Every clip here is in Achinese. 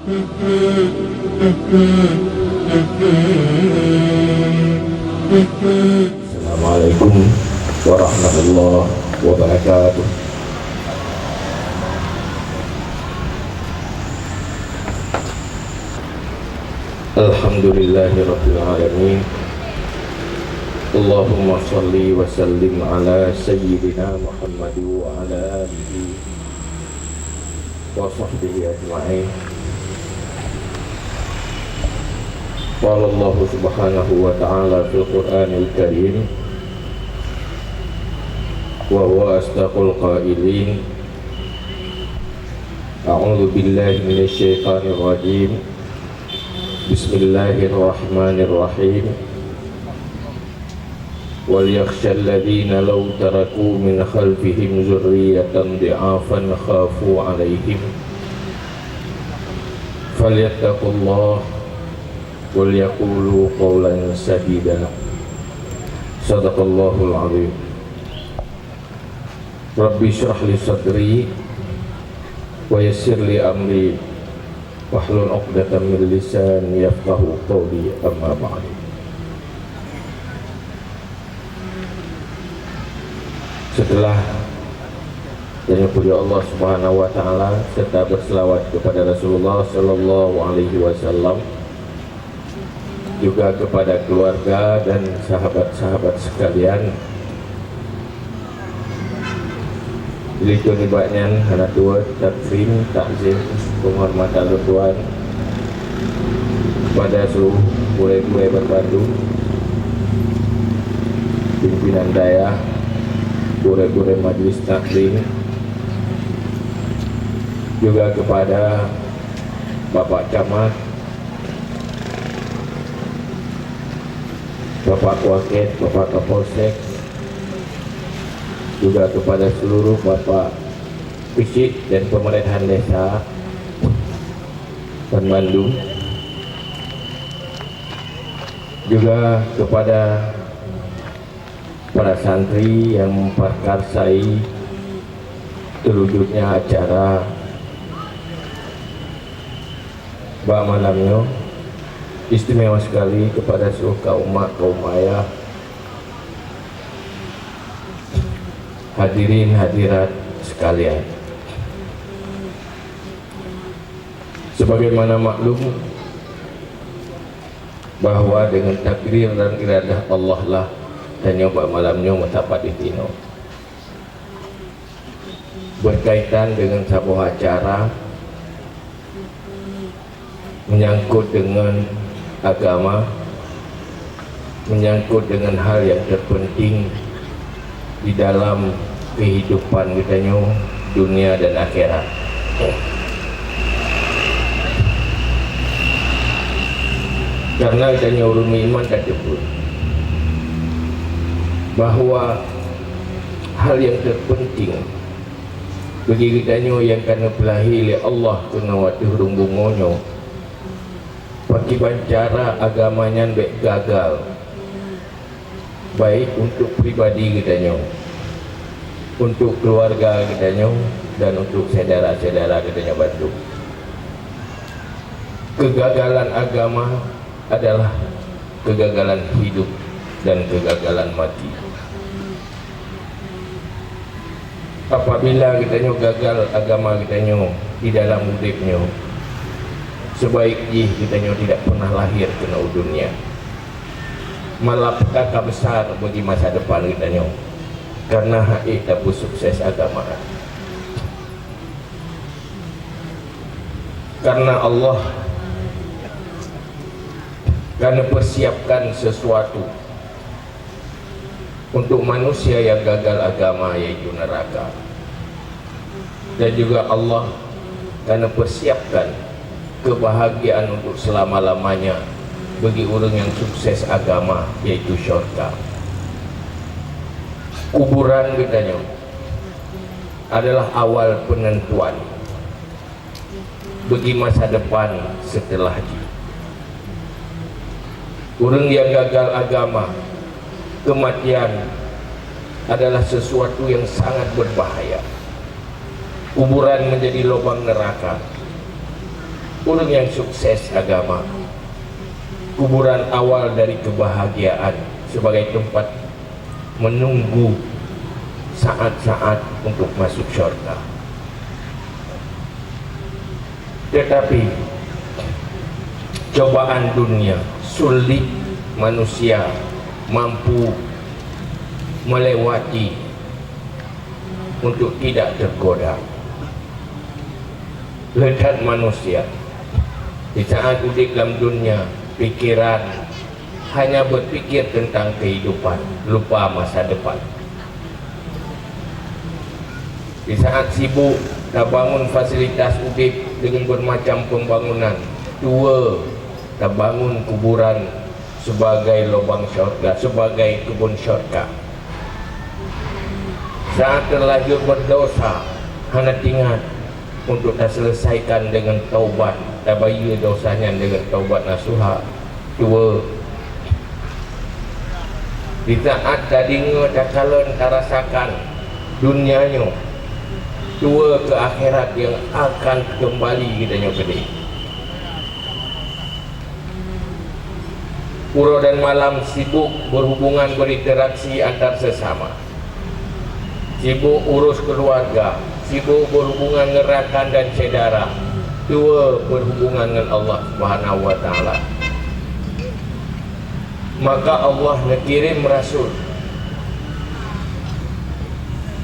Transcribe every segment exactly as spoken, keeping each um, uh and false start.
Assalamualaikum warahmatullahi wabarakatuh. Alhamdulillahirabbil alamin. Allahumma shalli wa sallim ala sayyidina Muhammad wa ala alihi wa sahbihi ajma'in. Qala Allahu subhanahu wa ta'ala fil Qur'anil Karim, wa huwa asdaqul qailin. A'udzu billahi minasy syaithanir rajim. Bismillahirrahmanirrahim. Wal yakhshal ladzina law taraku min khalfihim dzurriyyatan dhi'afan khafu 'alaihim falyattaqullah wal yaqulu qawlan sadida. Sadaqallahul azim. Rabbi shrah li sadri wa yassir li amri wahlul 'uqdatam min lisani yafqahu qawli, amma ba'du. Setelah tanyoe puji Allah Subhanahu wa Ta'ala serta berselawat kepada Rasulullah Sallallahu Alaihi Wasallam, juga kepada keluarga dan sahabat-sahabat sekalian, Di likot nibak nyan hana tuwoe takrim, takzim, penghormatan lôn tuan kepada seluruh gurée-gurée banmandum, pimpinan dayah, gurée-gurée majlis taklim, juga kepada Bapak Camat, Bapak Wakil, Bapak Kapolsek, juga kepada seluruh Bapak Pisit dan pemerintahan desa banmandum, juga kepada para santri yang memperkarsai terwujudnya acara bak malam nyoe, istimewa sekali kepada seluruh kaum mak, kaum ayah, hadirin hadirat sekalian. Sebagaimana maklum bahwa dengan takdir dan iradah Allah lah tanyoe bak malam nyoe meusapat di sinoe. Berkaitan dengan saboh acara menyangkut dengan agama, menyangkut dengan hal yang terpenting di dalam kehidupan geutanyoe, dunia dan akhirat. Karena geutanyoe ureuëng meuiman ka teupeue bahwa hal yang terpenting bagi geutanyoe nyang ka neupeulahé lé Allah keunoe ateueh rhueng bumoe nyoe, pakriban cara agama nyan bék gagal, baik untuk pribadi geutanyoe, untuk keluarga geutanyoe, dan untuk syedara-syedara geutanyoe bandum. Kegagalan agama adalah kegagalan hidup dan kegagalan mati. Apabila geutanyoe gagal agama geutanyoe di dalam udeb nyoe, sebaik jih geutanyoe tidak pernah lahir keunoe u dunia. Malapetaka besar bagi masa depan geutanyoe, karena hana tapeusukses agama. Karena Allah ka neupersiapkan sesuatu untuk manusia yang gagal agama, yaitu neraka. Dan juga Allah ka neupersiapkan kebahagiaan untuk selama-lamanya bagi ureuëng yang sukses agama, yaitu syurga. Kuburan geutanyoe adalah awal penentuan bagi masa depan setelah jih. Ureuëng nyang gagal agama, kematian adalah sesuatu yang sangat berbahaya. Kuburan menjadi lubang neraka. Ureuëng nyang sukses agama, kuburan awal dari kebahagiaan sebagai tempat menunggu saat-saat untuk masuk syurga. Tetapi cobaan dunia sulit manusia mampu melewati untuk tidak tergoda. Leutat manusia di saat udeb lam dunia, pikiran hanya berpikir tentang kehidupan, lupa masa depan. Di saat sibuk tabangun fasilitas udeb dengan bermacam pembangunan, tuwoe tabangun kuburan sebagai lubang syurga, sebagai kebun syurga. Saat terlanjur berdosa, hana teuingat untuk taselesaikan dengan taubat, tabayeue dosa nyan dengan taubat nasuha. Tuwoe, di saat tadeungoe, takalon, tarasakan dunia nyoe, tuwoe keu akhirat nyang akan keumbali geutanyoe keudeh. Uroe dan malam sibuk berhubungan, berinteraksi antar sesama. Sibuk urus keluarga, sibuk berhubungan ngon rakan dan syedara, tuwoe berhubungan ngon Allah Subhanahu wa Taala. Maka Allah neukirém rasul,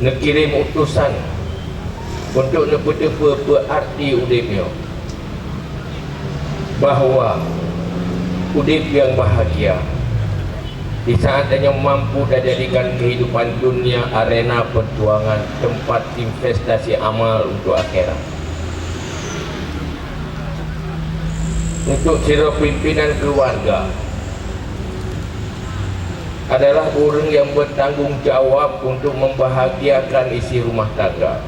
neukirém utosan untuk neupeuteupeue peue arti udeb nyoe, bahwa udeb nyang bahagia di saat tanyoe mampu tajadikan kehidupan dunia arena perjuangan, tempat investasi amal untuk akhirat. Untuk sidroe pimpinan keluarga adalah ureuëng nyang bertanggung jawab untuk membahagiakan isi rumah tangga.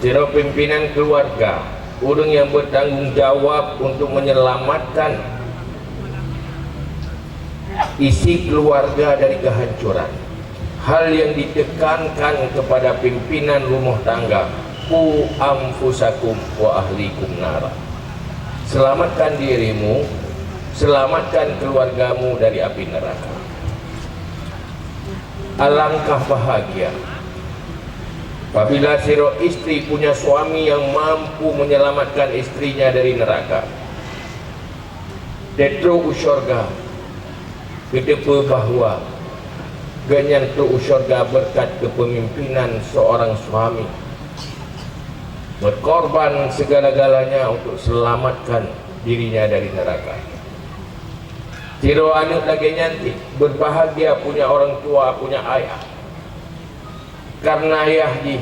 Sidroe pimpinan keluarga, ureuëng nyang bertanggung jawab untuk menyelamatkan isi keluarga dari kehancuran. Hal yang ditekankan kepada pimpinan rumah tangga, "Qu anfusakum wa ahlikum nara." Selamatkan dirimu, selamatkan keluargamu dari api neraka. Alangkah bahagia apabila sidroe istri punya suami yang mampu menyelamatkan istrinya dari neraka. Trok u syurga, geuteupeue bahwa gobnyan trok u syurga berkat kepemimpinan seorang suami, berkorban segala-galanya untuk selamatkan dirinya dari neraka. Sidroe aneuëk lagée nyan cit, berbahagia punya orang tua, punya ayah. Karena ayah jih,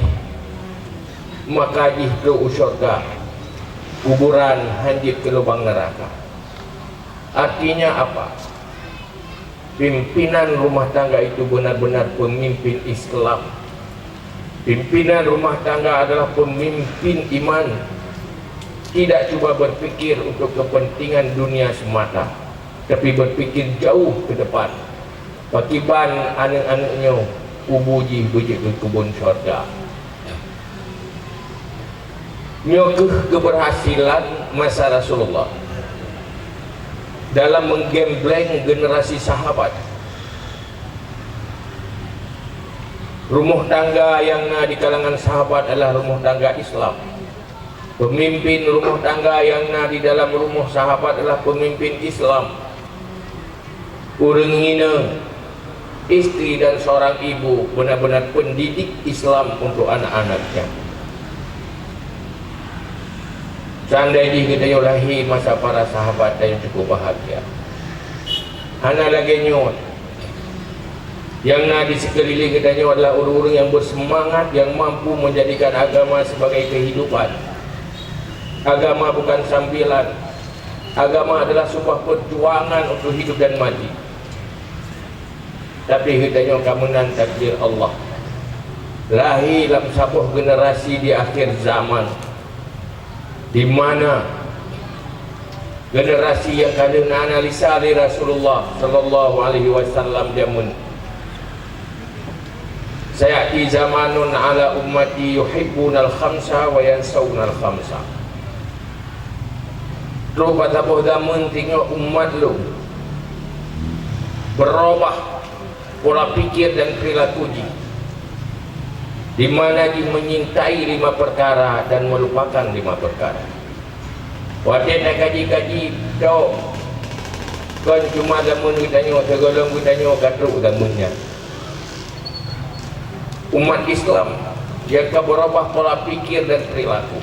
maka jih trok u syurga, kuburan hana jeuet keu lubang neraka. Artinya apa? Pimpinan rumah tangga itu benar-benar pemimpin Islam. Pimpinan rumah tangga adalah pemimpin iman. Tidak cuma berpikir untuk kepentingan dunia semata, tapi berpikir jauh ke depan. Pakiban aneuëk-aneuëk nyoe kubu jih beujeuet keu keubon syurga. Nyoe kheueh keubeurhasilan masa Rasulullah dalam menggembleng generasi sahabat. Rumoh tangga nyang na di kalangan sahabat adalah rumoh tangga Islam. Pemimpin rumoh tangga nyang na di dalam rumoh sahabat adalah pemimpin Islam. Ureuëng inong, istri dan seorang ibu benar-benar pendidik Islam untuk anak-anaknya. Seandai jih geutanyoe lahé masa para sahabat, tanyoe cukup bahagia. Hana lagée nyoe, nyang na di sikeulileng geutanyoe adalah ureuëng-ureuëng nyang beuseumangat, nyang mampu menjadikan agama sebagai kehidupan. Agama bukan sambilan. Agama adalah sebuah perjuangan untuk hidup dan mati. Tapi geutanyoe ka meunan takdir Allah. Lahé lam saboh generasi di akhir zaman, di mana generasi nyang ka lheueh neuanalisa lé Rasulullah sallallahu alaihi wasallam jameun, "Sayati zamanun ala ummati yuhibbunal khamsa wa yansaunal khamsa." Trok bak saboh zaman singoh umat lôn beurubah pola pikir dan perilaku jih, di mana jih menyintai lima perkara dan melupakan lima perkara. Watée takaji-kaji tok, kon cuma zaman geutanyoe, sigohlom geutanyoe ka trok zaman nyan. Umat Islam nyang ka beurubah pola pikir dan perilaku.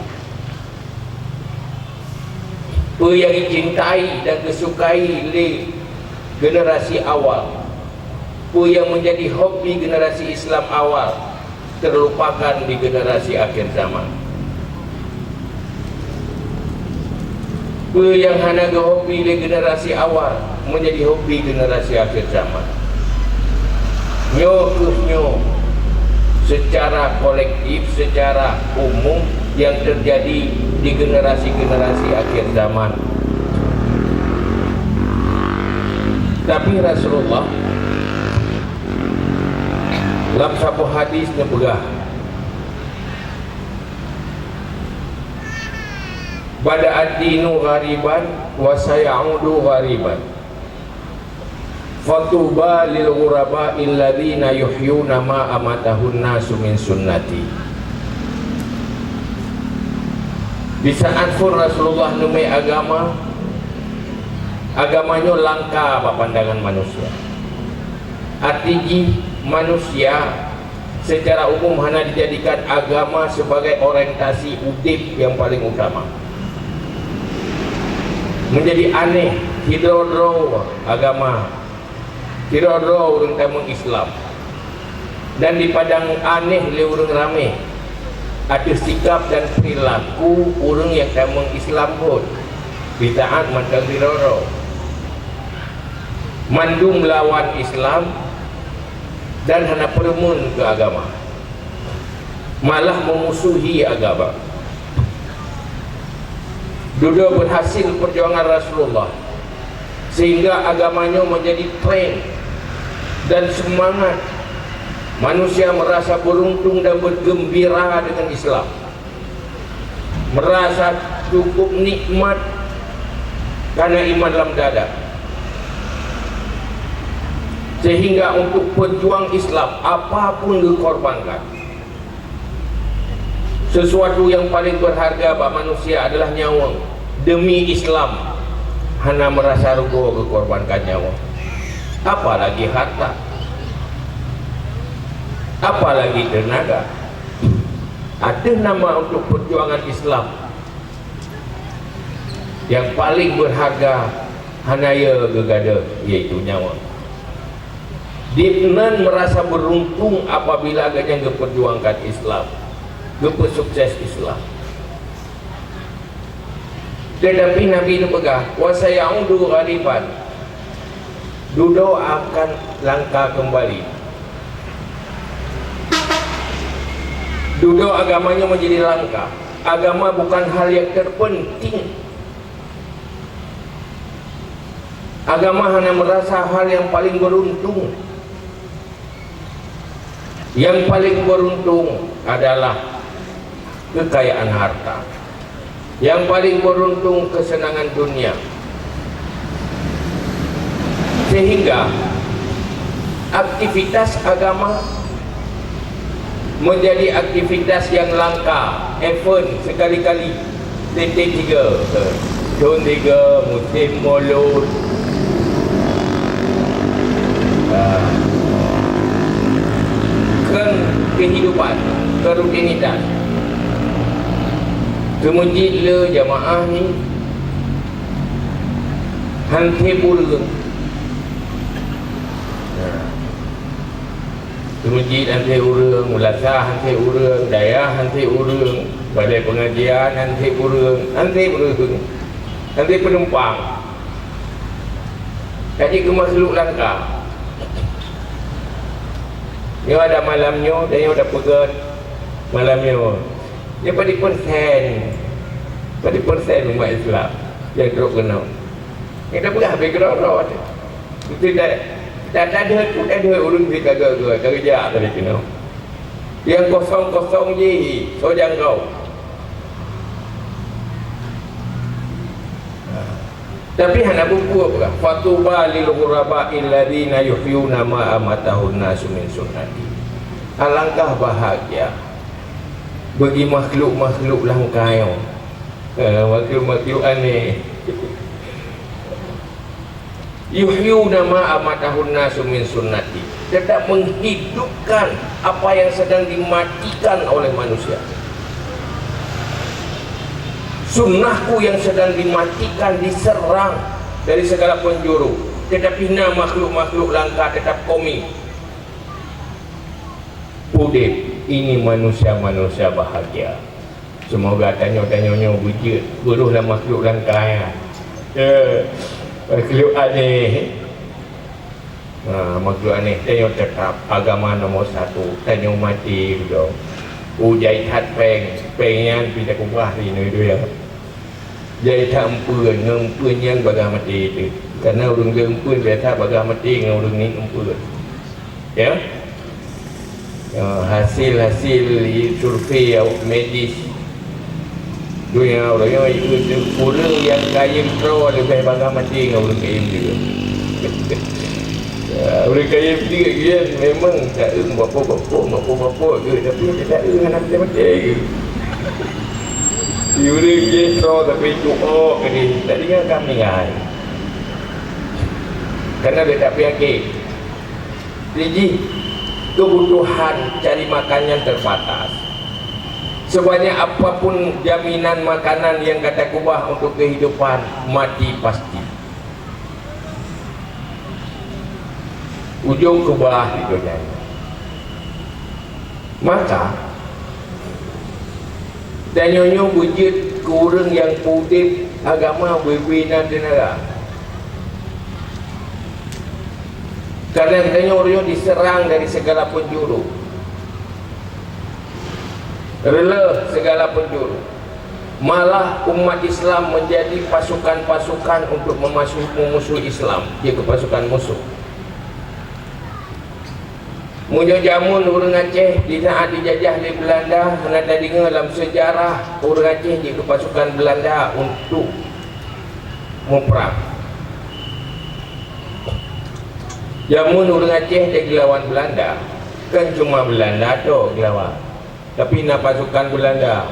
Peue nyang jicintai dan geusukai lé generasi awal, peue nyang menjadi hobi generasi Islam awal, terlupakan di generasi akhir zaman. Peue nyang hana geuhobi lé generasi awal, menjadi hobi generasi akhir zaman. Nyoe kheueh nyoe, secara kolektif, secara umum, nyang terjadi di generasi-generasi akhir zaman. Tapi Rasulullah lam saboh hadis neupeugah, "Bada ad-dinu ghariban wa sayaudu ghariban. Fatuba lil ghuraba illadzina yuhyuna ma amatahun nasu min sunnati." Di saat phon Rasulullah neumé agama, agama nyoe langka bak pandangan manusia. Arti jih, manusia secara umum hana dijadikan agama sebagai orientasi udeb nyang paleng utama. Menjadi aneh, sidroe-droe agama, sidroe-droe ureuëng tamong Islam, dan dipandang aneh lé ureuëng ramé ateueh sikap dan perilaku ureuëng nyang tamong Islam phon, jitaát mantong sidroe-droe. Mandum lawan Islam dan hana peureumeun keu agama, malah meumusuhi agama. Dudoe berhasil perjuangan Rasulullah, sehingga agama nyoe menjadi tren dan semangat manusia merasa beruntung dan bergembira dengan Islam, merasa cukup nikmat karena iman lam dada, sehingga untuk pejuang Islam apapun dikorbankan. Sesuatu yang paling berharga bak manusia adalah nyawa. Demi Islam, hana merasa rugoe geukorbankan nyawa, apalagi harta, apalagi tenaga. Ateueh nama untuk perjuangan Islam, yang paling berharga hana ye geugadôh, yaitu nyawa. Dinan merasa beruntung apabila gobnyan geuperjuangkan Islam, geupeusukses Islam. Tetapi Nabi neupeugah, "Wa sayaudu ghariban." Dudoe akan langka kembali. Dudoe agama nyoe menjadi langka. Agama bukan hal yang terpenting. Agama hana merasa hal yang paling beruntung. Yang paling beruntung adalah kekayaan harta. Yang paling beruntung kesenangan dunia. Sehingga aktivitas agama menjadi aktivitas yang langka, event sekali-kali. Titik tiga, thôn tiga, musim mulod. Ah. Kan kehidupan, kerutinitas. Keumeujid le jamaah ni, han teupeue ureuëng. Nah. Keumeujid han teupeue ureuëng, meulasah han teupeue ureuëng, dayah han teupeue ureuëng, balai pengajian han teupeue ureuëng, han teupeue ureuëng, han teupeue penumpang. Jadi keu makhluk langka. Nyoe ada malam nyoe, dan nyoe ada peugét malam nyoe. Nyoe padum persen, padum persen umat Islam nyang trok keunoe. Nyang tapeugah habéh keudroe-droe teuh. Beutôi dak, dak, dak deuh, dak deuh ureuëng sikagoe-goe, ka geujak tadi keunoe. Nyang kosong-kosong jih, soe jangkau. Tapi hana buku apa? "Fatuba lil ghuraba alladzina yuhyuna ma amatahun nasu min sunnati." Alangkah bahagia bagi makhluk-makhluk langka nyoe. Eh, makhluk-makhluk aneh. "Yuhyuna ma amatahun nasu min sunnati." Tetap menghidupkan apa yang sedang dimatikan oleh manusia. Sunnahku yang sedang dimatikan, diserang dari segala penjuru, tetapi na makhluk-makhluk langka tetap komi. Udeb, ini manusia-manusia bahagia. Seumoga tanyoe-tanyoe nyoe beujeuet, beurôh lam makhluk langka nyan. Ya, makhluk aneh. Ha, makhluk aneh, tanyoe teutap agama nomor satu, tanyoe maté dudoe. Oh, jai that péng, péng nyan pih takeubah di dunia. Jai that eumpeuen, ngon eumpeuen nyan bagah maté teuh. Karena ureuëng geu eumpeuen biasa bagah maté ngon ureuëng ngieng eumpeuen. Ya? Ya, hasil-hasil survei medis dunia, ureuëng nyoe, ureuëng nyang kayém droe leubeh bagah maté ngon ureuëng kayém deuh. Ya, ureuëng kayém deuh nyan memang taeu bapo-bapo, bapo-bapo geuh, tapi taeu hana maté-maté geuh. Di ureuëng kayém droe tapi tuok keudeh, tak ingat kami ngai. Karena dia tak penyakit. Jadi, kebutuhan cari makan nyan terbatas. Sebanyak apapun jaminan makanan yang ka takeubah untuk kehidupan, mati pasti. Ujong keubah di donya nyoe. Maka, tanyoe nyoe beujeuet keu ureuëng nyang peudeb agama bui-bui na teunaga. Karena tanyoe ureuëng nyoe diserang dari segala penjuru. Reuloh segala penjuru. Malah umat Islam menjadi pasukan-pasukan untuk memasu-, memusuhi Islam, jeuet keu pasukan musuh. Meunyoe jameun ureuëng Aceh di saat dijajah lé Beulanda, hana tadeungoe lam seujarah ureuëng Aceh jeuet keu pasukan Beulanda untuk muprang. Jameun ureuëng Aceh dilawan Beulanda, kan cuma Beulanda tok dilawan. Tapi na pasukan Beulanda.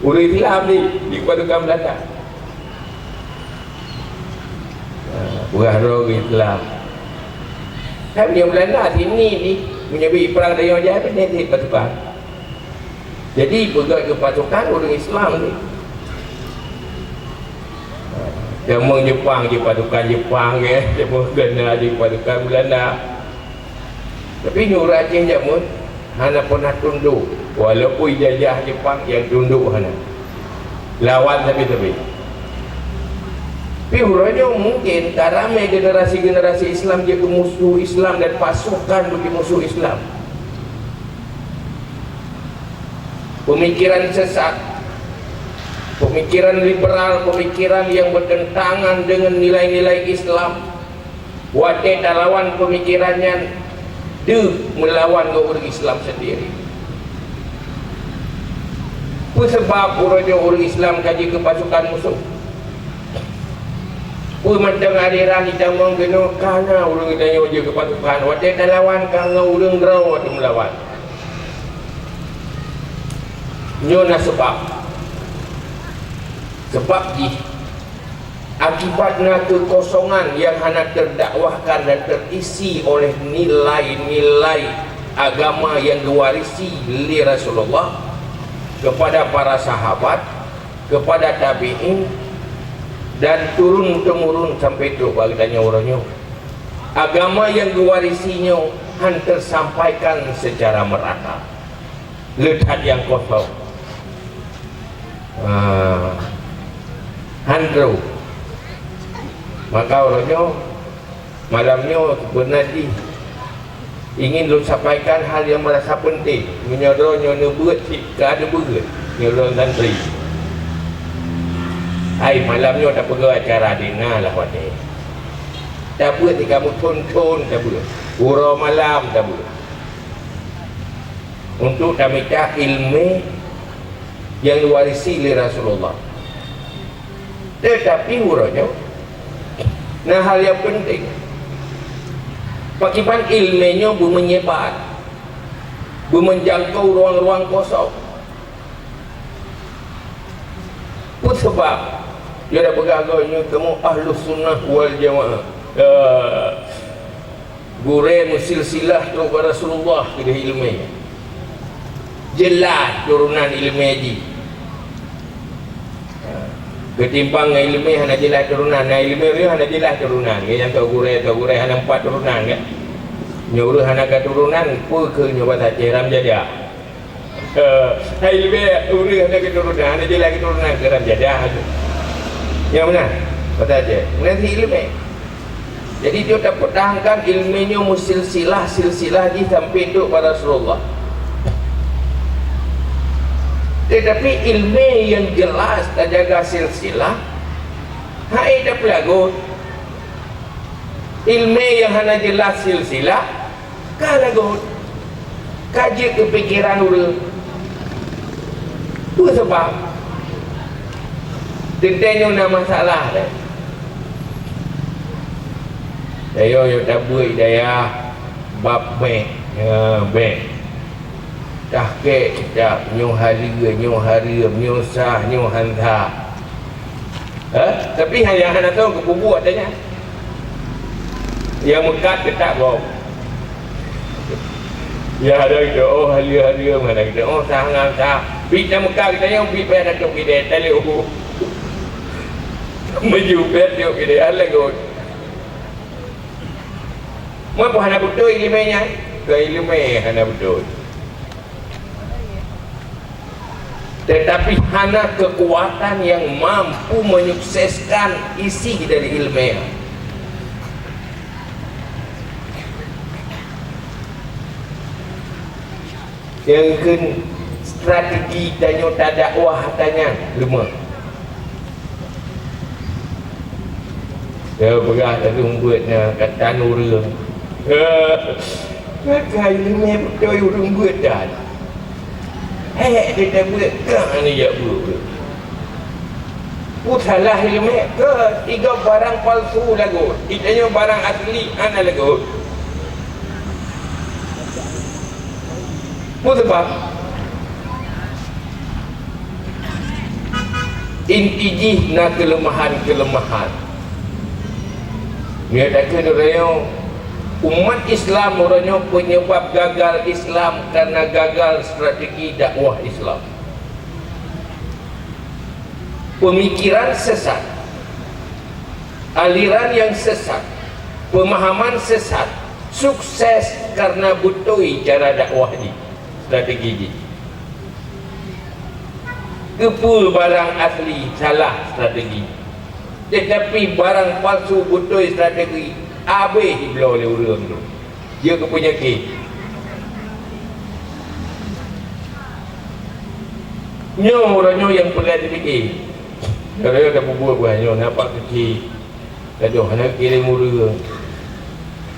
Ureuëng Islam di, di pasukan Beulanda. Ha, peugah droe ureuëng Islam. Kan ureuëng Beulanda sini di, meunyoe bri prang tanyoe jai, pih di pasukan. Jadi, peugah keu pasukan ureuëng Islam ni. Ha, jameun Jepang jeuet pasukan Jepang, eh. Jameun Beulanda jeuet pasukan Beulanda. Tapi nyoe ureuëng Aceh jameun hana pernah tunduk. Walaupun ijajah Jepang, nyang tunduk hana. Lawan sabe-sabe. Tapi uroe nyoe mungkin ka ramé generasi-generasi Islam jeuet keu musuh Islam dan pasukan bagi musuh Islam. Pemikiran sesat, pemikiran liberal, pemikiran yang bertentangan dengan nilai-nilai Islam, watée talawan peumikiran nyan, deuh meulawan ngon ureuëng Islam sendiri. Peue sabab uroe nyoe ureuëng Islam ka jeuet keu pasukan musoh? Peue mantong aliran itamong keunoe ka na ureuëng tanyoe jeuet keu pasukan, watée talawan ka ngon ureuëng droe teumelawan. Nyoe na sabab. Sabab jih akibat na keukosongan nyang hana teudakwahkan dan teuisi oleh nilai-nilai agama nyang geuwarisi lé Rasulullah keupada para sahabat, keupada tabi'in, dan turun-teumurun sampai trok bak geutanyoe uroe nyoe. Agama nyang geuwarisi nyoe han teusampaikan seucara meurata. Le that nyang kosong. Ah, han trok. Maka uroe nyoe, malam nyoe, seubeuna jih ingin lôn sampaikan hal nyang meurasa peunteng. Meunyoe droeneuh neubeuet cit ka neubeuet, nyoe lôn santri. Hai, malam nyoe tapeugöt acara dina lah watée. Tabeuet di kamoe thon-thon tabeuet. Uroe malam tabeuet. Untuk tamita iéleumé nyang geuwarisi lé Rasulullah. Teutapi uroe nyoe na hal nyang peunteng. Pakriban iéleumé nyoe beumeunyebat, beumeujangkau ruang-ruang kosong? Peue sabab? Nyoe tapeugah lagée nyoe, kamoe Ahlus Sunnah wal Jamaah. Ya. Gurée meusilsilah trok bak Rasulullah keudeh iéleumé. Jeulaih turonan iéleumé jih. Keutimbang ngon iéleumé hana jeulaih turonan, na iéleumé ureuëng hana jeulaih turonan. Nyan toh gurée, toh gurée hana empat turonan kan. Nyoe ureuëng hana ka turonan, peue keuh nyoe basa Aceh ram jadah. Hai leubeh ureuëng hana keuturonan, hana jeulaih keuturonan keu ram jadah tu. Nyang meunan, basa Aceh. Meunan cit iéleumé. Jadi, dia tapeutahankan iéleumé nyoe meusilsilah, silsilah jih sampai trok bak Rasulullah. Tetapi iéleumé nyang jeulaih tajaga silsilah, hai tapeulagot. Iéleumé nyang hana jeulaih silsilah, ka lagot, ka jeuet keu pikeran ureuëng. Peue sabab? Teuntée nyoe na masalah deh. Ayo, yo tabeuet dayah bab bék. Ya, bék. Tahkek kitab, nyoe hareuem, nyoe hareuem, nyoe sah, nyoe han sah. Eh? Tapi hana, hana tahu keupeue buet dah nyan. Nyang meukat teutab gob. Ya ada kita, oh, hareuem-hareuem, ada kita, oh, sah ngon sah. Bit nyang meukat kita nyang bit payah datuk kita, taleuek ubu. Meujubet nyang kita, hana lagot. Meunyoe hana beutôi iéleumé nyan, keu iéleumé hana beutôi. Tetapi hana kekuatan yang mampu menyukseskan isi dari iéleumé. Nyang kheun strategi tanyoe tadakwah ata nyan leumah. Ya, peugah tadong buet nyan, kata ureuëng. Maka iéleumé beutôi ureuëng buet dan. Hék, dia dah buet, kah ni jak buet. Peue salah iéleumé? Keu tiga barang palsu lagot. Kita nyoe barang asli hana lagot. Peue sabab? Inti jih na keuleumahan-keuleumahan. Meunyoe takheun uroe nyoe, umat Islam uroe nyoe peunyeubab gagal Islam karena gagal strategi dakwah Islam. Pemikiran sesat, aliran yang sesat, pemahaman sesat, sukses karena beutôi cara dakwah jih, strategi jih. Keupeue barang asli salah strategi, tetapi barang palsu beutôi strategi, habéh jibloe lé ureuëng tu. Jeuet keu peunyakét. Nyoe uroe nyoe nyang peureulée tapike. Uroe nyoe tapeubuet buet nyoe, na pak keuchik. Gadoh hana kirém ureuëng.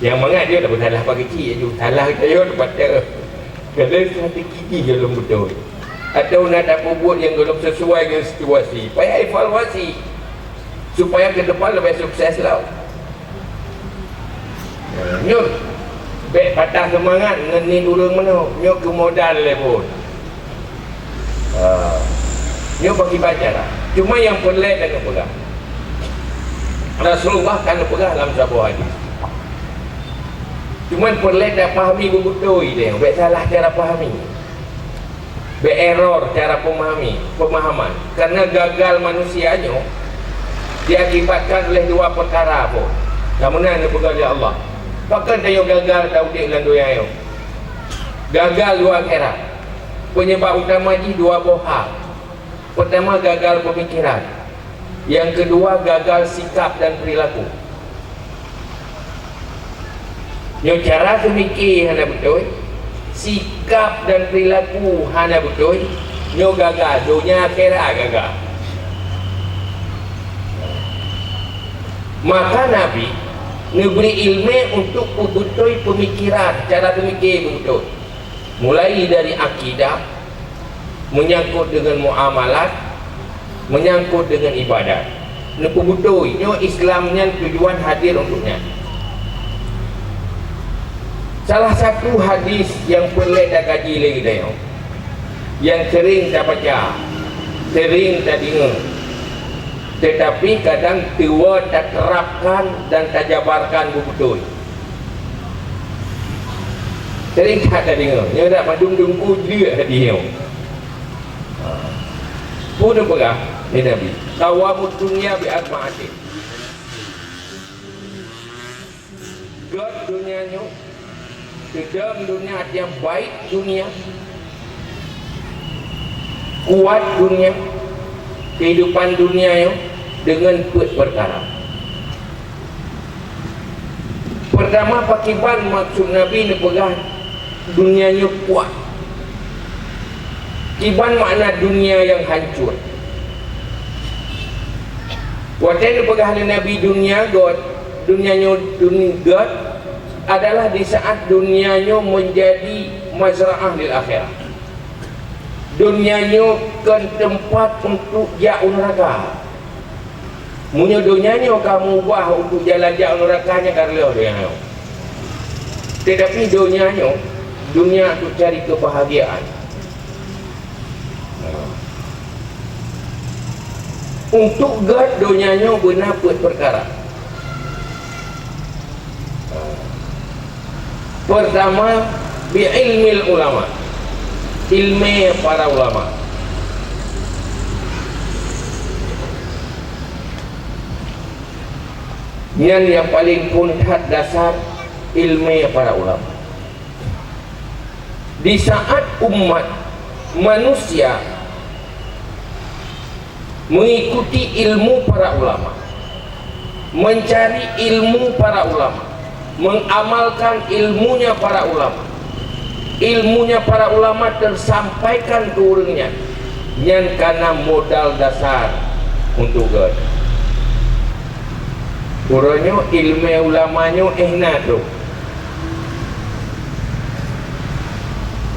Nyang mangat dia tak salah pak keuchik aju. Salah geutanyoe teupatah. Kadang strategi jih lom beutôi. Atau na tapeubuet nyang lom sesuai dengan situasi. Payah evaluasi. Supaya ke depan lebih sukses lah. Nyoe, bék patah seumangat ngon niet ureuëng meunoe. Nyoe keu modal lé phon. Ha. Nyoe bagi baca lah. Cuma nyang peureulée tanyoe peugah. Rasulullah ka neupeugah lam saboh hadis. Cuma peureulée tapahami beubeutôi deh, bék salah cara pahami. Beu error cara pemahami, pemahaman. Karena gagal manusia nyoe diakibatkan oleh dua perkara pun. Kamu na neupeugah lé Allah. Pakon tanyoe gagal taudép lam donya nyoe? Gagal dua akhirat. Penyebab utama jih dua boh hal. Pertama, gagal pemikiran. Yang kedua, gagal sikap dan perilaku. Nyoe cara seumike hana beutôi, sikap dan perilaku hana beutôi, nyoe gagal, donya akhirat gagal. Maka Nabi neubri iéleumé untuk peubeutôi peumikiran, cara seumike beubeutôi. Mulai dari akidah, menyangkut dengan muamalat, menyangkut dengan ibadat. Neupeubeutôi, nyoe Islam nyan tujuan hadir untuk nyan. Salah satu hadis nyang peureulée takaji lé geutanyoe, nyang sering tabaca, sering tadeungoe, teutapi kadang tuwoe taterapkan dan tajabarkan beubeutôi. Sering that tadeungoe, nyoe dak mandum teungku jeuet hadis nyoe. Ha. Peue neupeugah lé Nabi, "Qawwamud dunya bi arba'atin." Gét donya nyoe, keudong donya, artinya baik dunia, kuat dunia, kehidupan dunia nyoe deungon peuet peukara. Pertama, pakiban maksud Nabi neupeugah dunia nyoe kuat? Kiban makna dunia nyang hancur? Watée neupeugah lé Nabi dunia gét, dunia nyoe dun-, gét adalah di saat dunia nyoe menjadi mazra'ah lil akhirah. Dunia nyoe kon teumpat untuk jak u neuraka. Meunyoe donya nyoe ka meuubah untuk jalan jak u neuraka, nyan ka reuloh donya nyoe. Tetapi donya nyoe, dunia untuk cari kebahagiaan. Untuk gét donya nyoe beuna peuet peukara. Pertama, bi ilmil ulama, ilmé para ulama. Nyan nyang paleng phon that dasar, ilmé para ulama. Di saat umat manusia mengikuti ilmu para ulama, mencari ilmu para ulama, mengamalkan ilmunya para ulama, ilmunya para ulama tersampaikan ke ureuëng nyan, nyan kana modal dasar untuk gét. Uroe nyoe ilmé ulama nyoe éh na troh.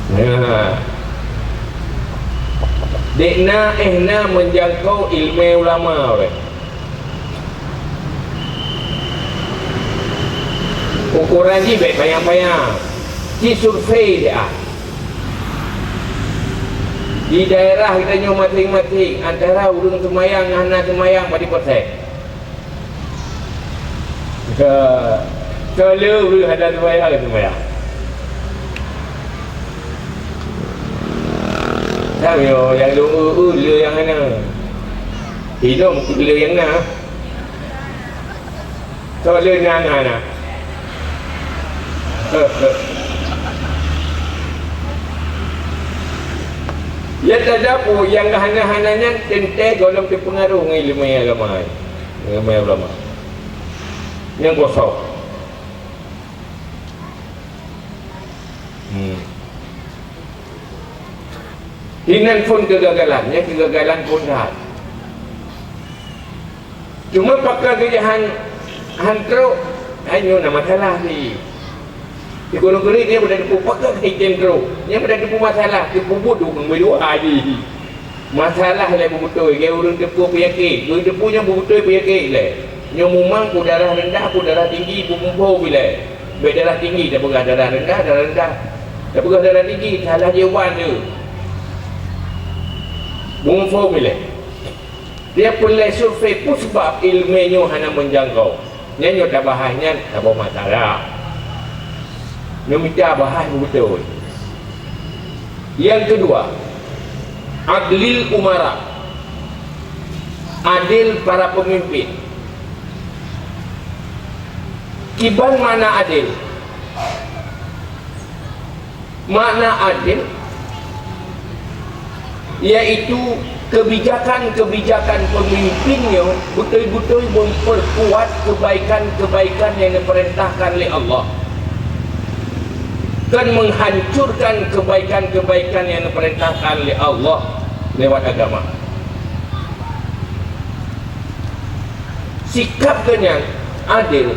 Nah, dék na éh na meujangkau ilmé ulama ureuëng. Ukoran jih bék panyang-panyang, ci survei siat. Di daerah geutanyoe maséng-maséng, antara ureuëng seumayang ngon hana seumayang padum persen? Ka, ka le ureuëng hana seumayang, seumayang. Sang yo nyang lôn eu-eu le nyang hana. Inong le nyang na. Soe le nyang hana. Ya teudapu nyang hana-hana nyan teuntée gohlom teupeungaruh ngon ileumé agama. Ileumé ulama. Nyang kosong. Hmm. Hinan phon keugagalan, nyan keugagalan phon that. Cuma pakon geujahan han trok, hai nyoe na masalah ni. Di Gunong Keurik dia pada teupeu pakon hai tem trok. Nyan pada teupeu masalah, teupeu buet dukung meuluha jih. Masalah lé beubeutôi, geu ureuëng teupeu peuyakét. Ureuëng teupeu nyang beubeutôi peuyakét lé. Nyoe mumang ku darah rendah, ku darah tinggi, ku muphom ilée. Bék darah tinggi, tapeugah darah rendah, darah rendah. Tapeugah darah tinggi, salah jawaban tu. Muphom ilée. Dia peureulée survei peue sabab ileumé nyoe hana meujangkau. Nyan nyoe tabahas nyan saboh masalah. Nyoe mita bahas beutôi. Nyang keudua, adlil umara, adil para peumimpin. Kiban makna adil? Makna adil yaitu keubijakan-keubijakan peumimpin nyoe beutôi-beutôi meupeukuat keubaikan-keubaikan nyang neupeurintahkan lé Allah, kon meuhancurkan keubaikan-keubaikan nyang neupeurintahkan lé Allah lewat agama. Sikab geuh nyan adil,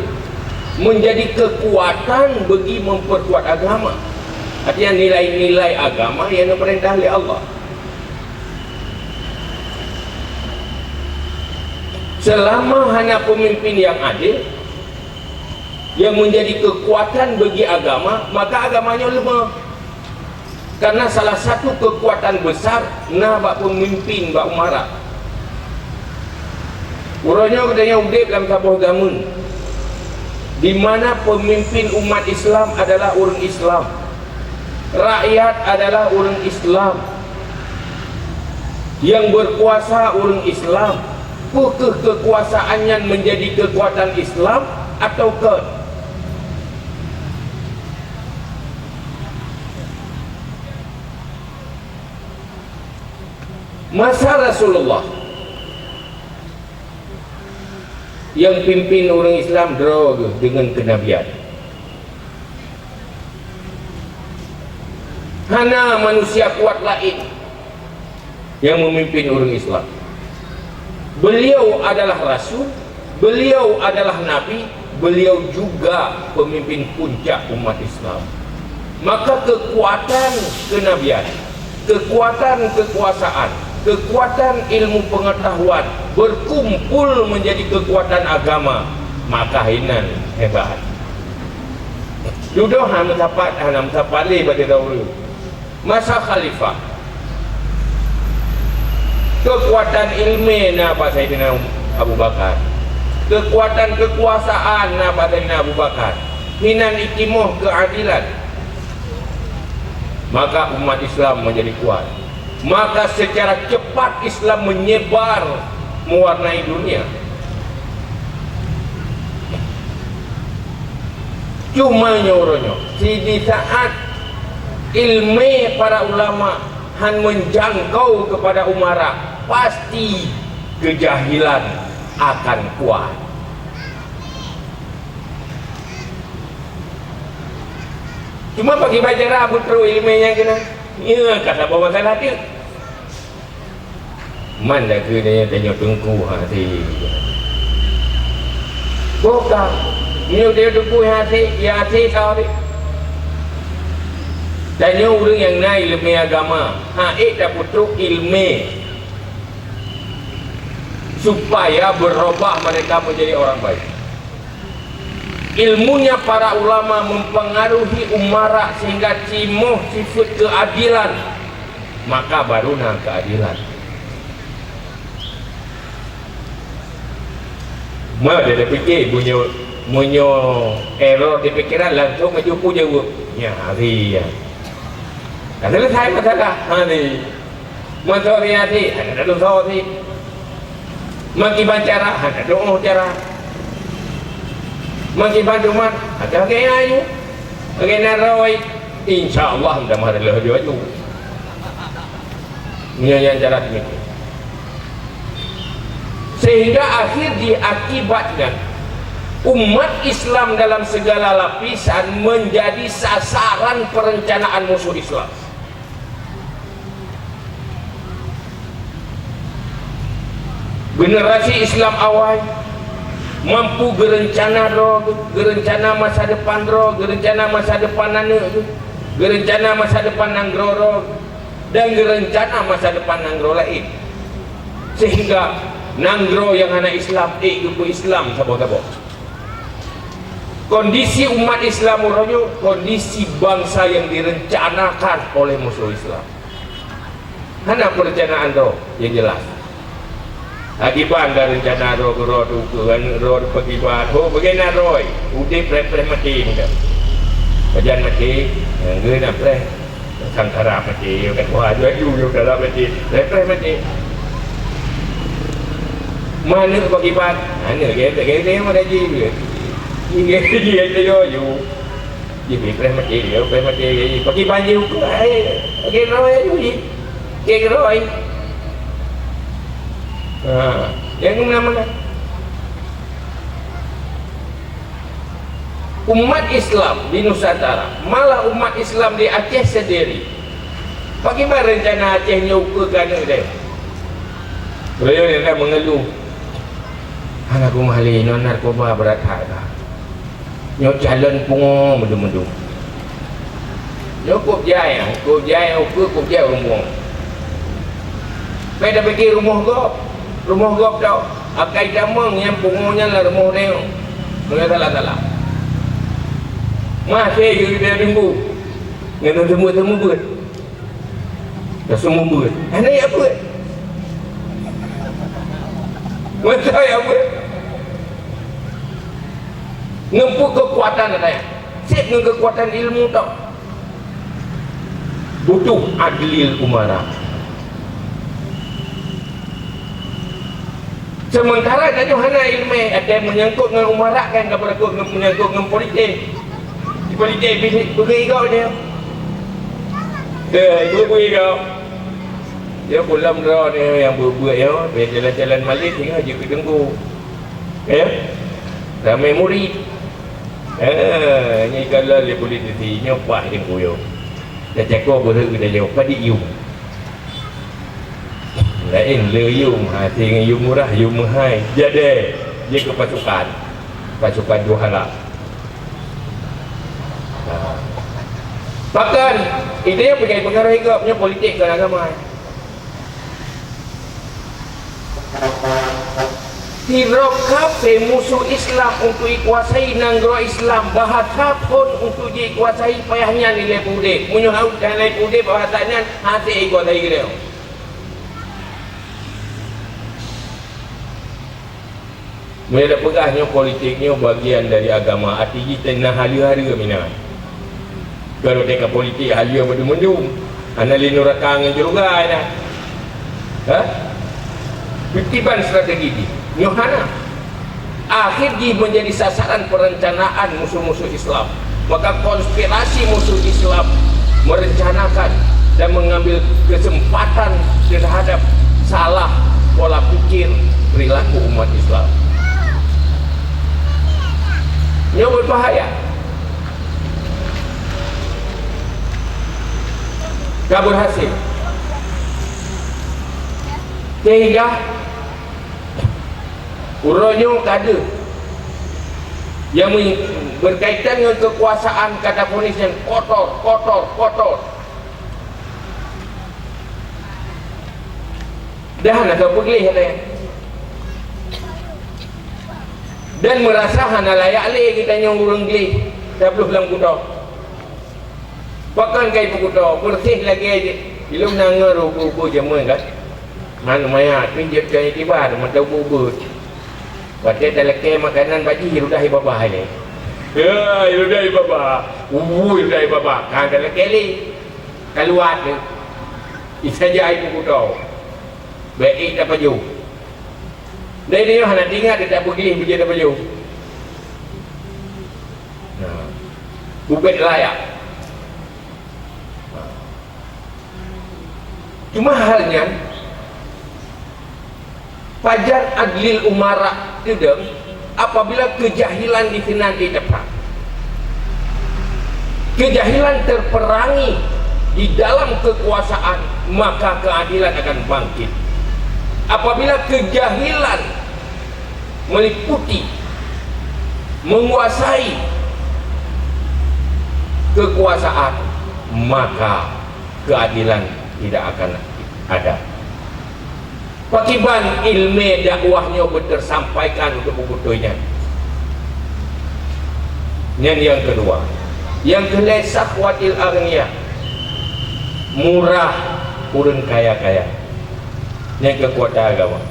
meunjadi keukuatan bagi meupeukuat agama. Artinya nilai-nilai agama nyang neupeurintah lé Allah. Selama hana pemimpin yang adil, yang menjadi kekuatan bagi agama, maka agama nyoe lemah. Karena salah satu kekuatan besar na bak pemimpin, bak umara. Uroe nyoe geutanyoe udeb lam saboh zaman di mana pemimpin umat Islam adalah ureuëng Islam, rakyat adalah ureuëng Islam, yang berkuasa ureuëng Islam. Peu kheueh kekuasaan nyan menjadi kekuatan Islam atau kon? Masa Rasulullah, yang pimpin ureuëng Islam droe geuh deungon kenabian. Hana manusia kuat laén yang memimpin ureuëng Islam. Beliau adalah rasul, beliau adalah nabi, beliau juga pemimpin puncak umat Islam. Maka kekuatan kenabian, kekuatan kekuasaan, kekuatan ilmu pengetahuan berkumpul menjadi kekuatan agama, maka hinan hebat. Dudoe hana meusapat, hana meusapat lé bak sidroe ureuëng. Masa khalifah, kekuatan ilmu na bak Saidina Abu Bakar, kekuatan kekuasaan na bak Saidina Abu Bakar, hinan itimoh keadilan, maka umat Islam menjadi kuat. Maka secara cepat Islam menyebar mewarnai dunia. Cuma nyoe uroe nyoe, si di saat ilmu para ulama han menjangkau kepada umara, pasti kejahilan akan kuat. Cuma bagi belajar Abu Tru ilmu yang kena, ya kata bawa masalah dia. Man dah kena tanyoe teungku hati. Bukan. Nyoe dia teungku hati, ya hati tadi. Tanyoe ureuëng nyang na ilmu agama, ha ék taputrok ilmu supaya berubah mereka menjadi orang baik. Ilmunya para ulama mempengaruhi umara sehingga timoh sifat keadilan, maka baru na keadilan. Meunyoe dia pikir, meunyoe, meunyoe error di pikiran, langsung maju ku jaweueb. Ya, hari ya. Dah selesai masalah. Hari. Meusoe riati, hana dosa ti. Meukiban cara, hana doa cara. Meukiban umat, hana lagée nyan. Lagée nyan roi, insya Allah mudah-mudahan lheueh aju-aju. Nyan, nyan cara demikian. Sehingga akhir diakibatkan umat Islam dalam segala lapisan menjadi sasaran perencanaan musuh Islam. Generasi Islam awai mampu geurencana droe, geurencana masa depan droe, geurencana masa depan aneuk, geurencana masa depan nanggroe droe, dan geurencana masa depan nanggroe laén. Sehingga nanggroe nyang hana Islam ék geupeu Islam saboh-saboh. Kondisi umat Islam uroe nyoe, kondisi bangsa yang direncanakan oleh musuh Islam. Hana perencanaan droe yang jelas. Akibat dah rencana droe, droe tu ke, aneuk droe pakiban. Ho, bagaimana droe? Udeb preh-preh maté muda. Pajan maté, nyan geuh na preh. Sangkara maté, kan wah, aju-aju, aju dalam maté. Preh-preh maté. Mana pakiban? Aneuk geuh, geuh, geuh, mana ji dia? Ingat ji, ada yo, yo. Ji, preh maté dia, preh maté dia. Pakiban ji, ukur, hai, pakai droe, aju ji. Pakai droe. Ha, yang mana-mana. Umat Islam di Nusantara, malah umat Islam di Aceh sendiri, bagaimana rencana Aceh nyoe ukeue keu aneuk deh? Beliau yang dah mengeluh, "Anak rumah lé, nyoe narkoba berat that dah. Nyoe calon pungo meudum-meudum. Nyoe kop jai, kop jai ukeue, kop jai ureueng pungo." Pai tapike rumoh gob, rumoh gob tau. Akai tamong nyang pungo nyan lam rumoh tanyoe. Meunyoe salah-salah. Maséh geuteurimong. Ngon seumeubeuet-seumeubeuet. Seumeubeuet. Hana jak beuet. Masa jak beuet. Ngon peue keukuatan ata nyan? Seb ngon keukuatan ilmu tau. Butuh adlil umara. Sementara tanyoe hana ileumèe, ada meunyangkot ngon umara kan, ka beureukat ngon, meunyangkot ngon politik. Di politik bisi peugah igoe dia. Eh, ibu-ibu igoe. Dia pulang droe ni yang beuet-beuet ya, dia jalan-jalan malam tengah je keudengku. Ya? Ramai murid. Eh, ni kalau dia politisi, nyoe pah yang kuyong. Dah cakap berhenti dah jauh, pada ium. Laén le yum, ha, sehingga yum murah, yum meuhai. Jadi, dia ke pasukan. Pasukan dua halak. Ha. Bahkan, itu yang pegai pengaruh hidup, punya politik dan agama. Sidroe kafé musoh Islam untuk ikuasai nanggroe Islam, bahasa phon untuk jikuasai payah nyan ilée peudeh. Meunyoe hana ilée peudeh bahasa nyan, hase ikuasai geuliau. Meunyoe peugah nyoe politik nyoe bagian dari agama, arti jih teuh na haleue-haleue meunan. Kalau teuka politik haleue mandum-mandum, hana lé nuraka ngon syeuruga dah. Ha? Kiban strategi jih. Nyoe hana. Akhé jih menjadi sasaran perencanaan musuh-musuh Islam. Maka konspirasi musuh Islam merencanakan dan mengambil kesempatan terhadap salah pola pikir perilaku umat Islam. Nyoe berbahaya. Ka berhasil. Sehingga uroe nyoe ka deuh nyang me-, berkaitan ngon kekuasaan ka taponis nyang kotor, kotor, kotor. Dah hana ka peugleh lé. Dan merasa hana layak lé geutanyoe ureuëng gleh tabloh lam kuto. Pakon ka ipeukuto, beureuséh lagée jih. Ilong na ngon rubu-rubu jameun kan. Man maya tu jeuet ka itibar mantong bubu. Watée talakée makanan bak jih ludah ibabah ilée. Ya, ludah ibabah. Ui, ludah ibabah. Kan talakée lé. Kaluar tu. Isaja ipeukuto. Baik tapajoh. Dari dia hana tinggal dia tak pergi biji tapajoh. Nah. Bubet layak. Cuma hal nyan, pajan adlil umara teudong apabila keujahilan di sinan jiteuprang. Keujahilan teuperangi di dalam keukuasaan, maka keuadilan akan bangkit. Apabila keujahilan meliputi, menguasai keukuasaan, maka keuadilan tidak akan ada. Pakiban ileumèe dakwah nyoe beuteusampaikan untuk beubeutôi nyan. Nyan nyang keudua. Nyang keulhèe, sakhwatil aghniya, murah ureuëng kaya-kaya. Nyan keukuatan agama.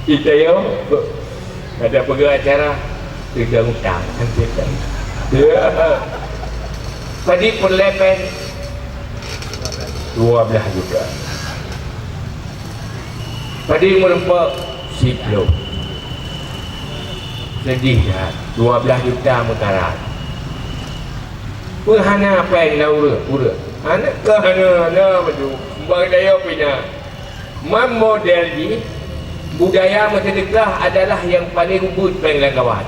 Ita yo, kada peugah acara, ita utang. Padit peureulèe pèng dua belas juta. Padit meureumpok siploh. Sedih that, dua belas juta meukarat. Peuhana pèng lam ureuëng, ureuëng. Hana keuhana-hana maju. Bang dayo pina. Man model jih, budaya meuseudeukah adalah nyang paleng ubit péng lam kawan.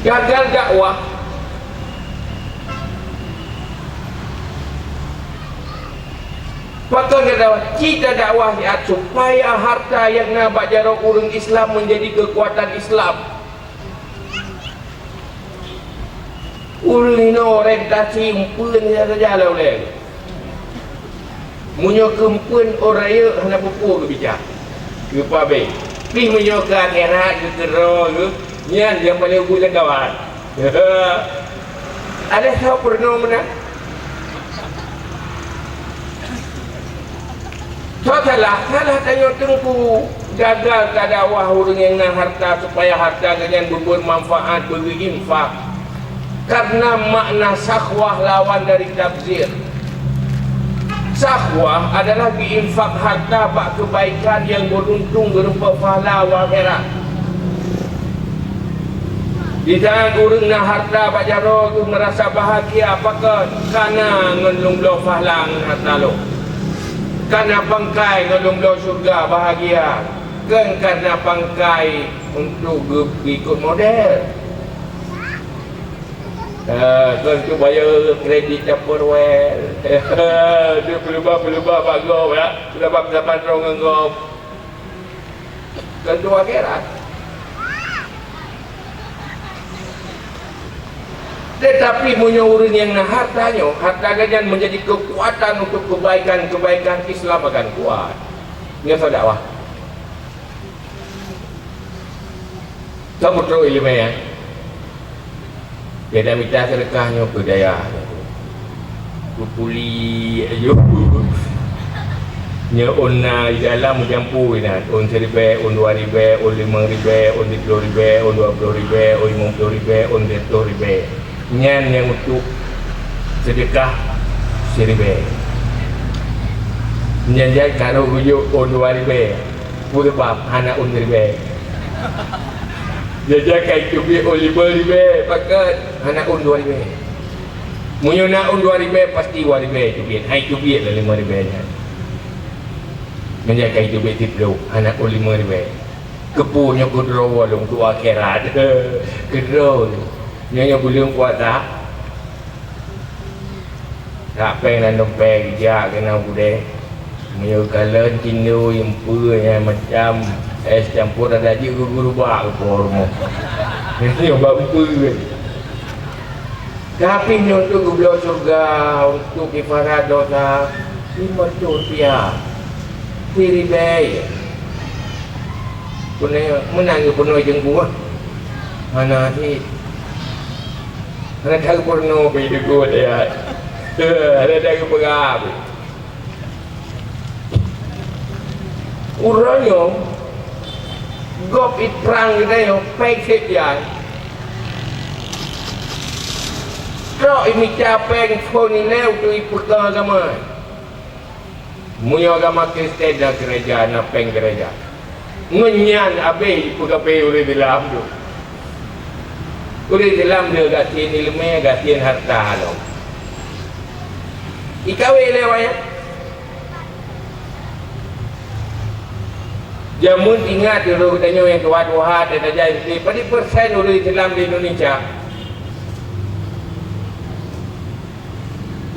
Gagal dakwah. Pakon gata dakwah? Cit dakwah nyan supaya harta nyang na bak jaroe ureuëng Islam meunjadi keukuatan Islam. Ulôn inoe orientasi umpeuen saja lé ulée. Meunyoe keumpuen ôn rayeuk hana peue-peue geubijak, geupabé. Pih meunyoe keu akhirat, keu keudroe, nyan nyang paleng ubit lam kawan. Ada soe peurunoe meunan? Soe salah? Salah tanyoe teungku. Gagal tadakwah ureuëng nyang na harta supaya harta geuh nyan beubeuet manfaat, beugeuinfak. Karena makna sakhwah lawan dari tabzir. Sakhwah adalah geuinfak harta bak keubaikan nyang beuruntung geurumpok pahala u akhirat. Di saat ureuëng na harta bak jaroe geuh meurasa bahagia, pakon? Kana ngon lôn bloe pahala ngon harta lôn. Kana pangkai ngon lôn bloe syeuruga bahagia, kon kana pangkai untuk geu-, geuikot model. Eh, kon untuk bayeue kredit Tupperware. Untuk peuleumbah-peuleumbah bak gob, ya. Peuleumbah peusaban droe ngon gob. Keu akhirat. Tetapi meunyoe ureuëng nyang na harta nyoe, harta geuh nyan menjadi kekuatan untuk kebaikan-kebaikan, Islam akan kuat. Nyoe soe dakwah. Soe peutrok iéleumé, ya? Beda mita seudeukah nyoe keu dayah nyoe. Keu puli aju. Nyoe ôn na di dalam meujampu inan, ôn siribée, ôn dua ribée, ôn limong ribée, ôn siplôh ribée, ôn dua plôh ribée, ôn limong plôh ribée, ôn siratoh ribée. Nyan nyang untuk seudeukah siribée. Nyan jai karu geujok ôn dua ribée. Peue sabab hana ôn ribée? Jajan ka iteubiet ôn limong ribée, pakon hana ôn dua ribée? Meunyoe na ôn dua ribée, pasti dua ribée iteubiet, hai teubiet lé limong ribée nyan. Meunyoe ka iteubiet siplôh, hana ôn limong ribée. Keupeue nyoe keudroe lôn keu akhirat? Keudroe. Nyoe, nyoe buleuen puasa. Rak péng lam dompet geujak keunoe gudée. Meunyoe kalon cindoi, eumpeue nyang macam, es campur ada jeuet geugurubak keu po rumoh. Nyoe bak eumpeue. Tapi nyoe untuk geubloe syeuruga, untuk kifarat dosa, lima reutôh rupiah. Siribée. Peunoh, meunan geupeunoh teungku. Hana cit. Hana that geupeurunoe pih teungku, ya. Hana that geupeugah pih. Uroe nyoe, gob iprang geutanyoe, péng sép jai. Trok imita péng phon ilée untuk ipeugah agama. Meunyoe agama Kristen na gereja, na péng gereja. Ngon nyan abéh ipeugabée ureuëng Islam tu. Ureuëng Islam dia gasien iéleumé, gasien harta lom. Ikawé lé wayah. Jameun ingat dulu geutanyoe nyang tuha-tuha, dan tajak SD, padum persen ureuëng Islam di Indonesia?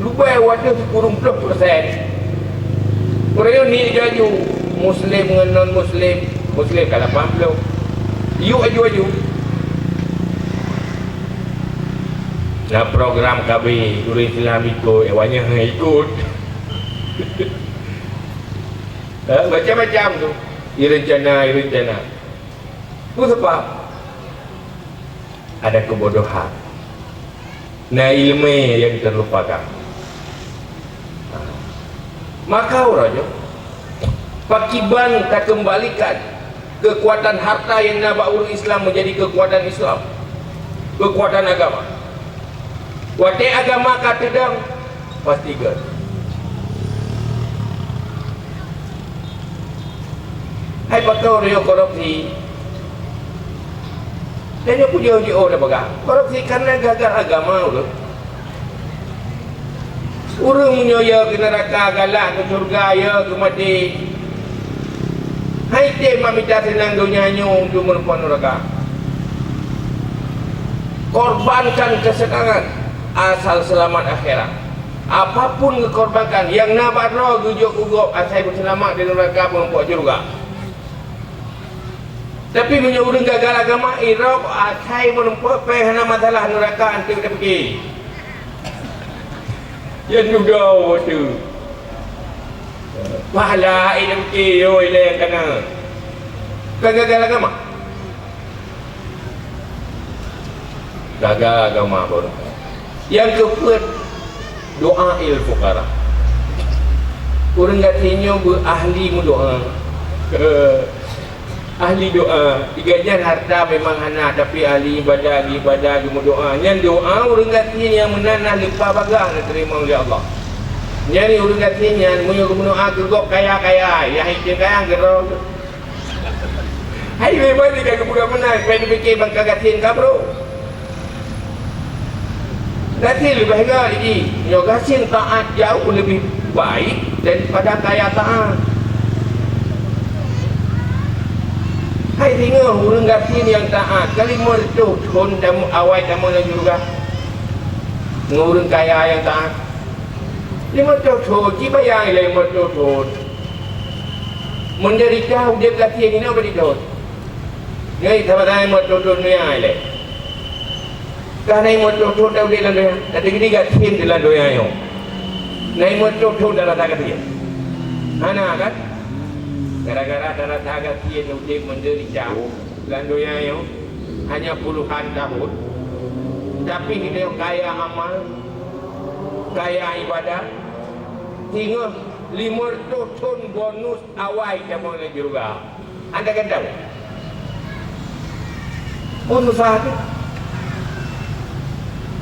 Leubeh watée sikureueng ploh persen. Peureuyoe ni laju, Muslim ngon non-Muslim, Muslim ka lapan ploh. Yuk aju-aju. Na program K B, ureuëng Islam ikot, awaknyan hana ikot. Eh, macam-macam tu. Irencana, irencana. Peue sabab? Ada keubodohan. Na iéleumé nyang teurupakan. Maka uroe nyoe, pakiban takeumbalikan keukuatan harta nyang na bak ureuëng Islam meujadi keukuatan Islam, keukuatan agama. Watée agama ka teudong, pasti göt. Hai pakon ureuëng korupsi? Dan nyoe peujeuh jiôh dah peugah, korupsi karena gagal agama ulôn. Ureuëng meunyoe ya keu neuraka, galak keu syeuruga, ya keu maté. Hai tem mamita seunang donya nyoe untuk meureumpok neuraka. Korbankan kesenangan asal seulamat akhirat. Apapun geukorbankan, nyang na bak droe geujok keu gob asai beuseulamat di neuraka, meureumpok syeuruga. Tapi meunyoe ureuëng gagal agama, irok asai meureumpok péng hana masalah, neuraka anteuk tapike. Nyan dudoe watée. Pahala ilée beutôi yo ilée nyang kana. Kan gagal agama. Gagal agama baru. Nyang keupeuet, doa il fuqara. Ureuëng gasien nyoe beu ahli meudoa. Ahli doa, di gobnyan harta memang hana, tapi ahli ibadah, ahli ibadah geumeudoa. Nyan doa ureuëng gasien nyang meunan na leupah bagaih na teurimong lé Allah. Nyan ureuëng gasien nyan meunyoe geumeudoa keu gob kaya-kaya, nyang item kaya keudroe. Hai memang di ka geupeugah meunan, pen pike bangka gasien kabro. Gasien leubeh gét jih, nyoe gasien taát jauh leubeh baik daripada kaya taát. Hai singoh ureuëng gasien nyang taát, ka limong reutôh thon tam-, awai tamong lam syeuruga. Ngon ureuëng kaya nyang taát. Limong reutôh thon, ci bayang ilée limong reutôh thon. Menderita udeb gasien inoe bak di thon. Ngai sama-sama limong reutôh thon dunia ilée. Ka na limong reutôh thon taudeb lam donya, tapi geutanyoe gasien di lam donya nyoe. Na limong reutôh thon tarasa gasien. Hana kan? Gara-gara tarasa gasien udeb menderita lam donya nyoe hanya puluhan tahun. Tapi geutanyoe kaya amal, kaya ibadah, singoh limong reutôh thon bonus awai tamong lam syeuruga. Anda kan tahu? Pun usaha tu.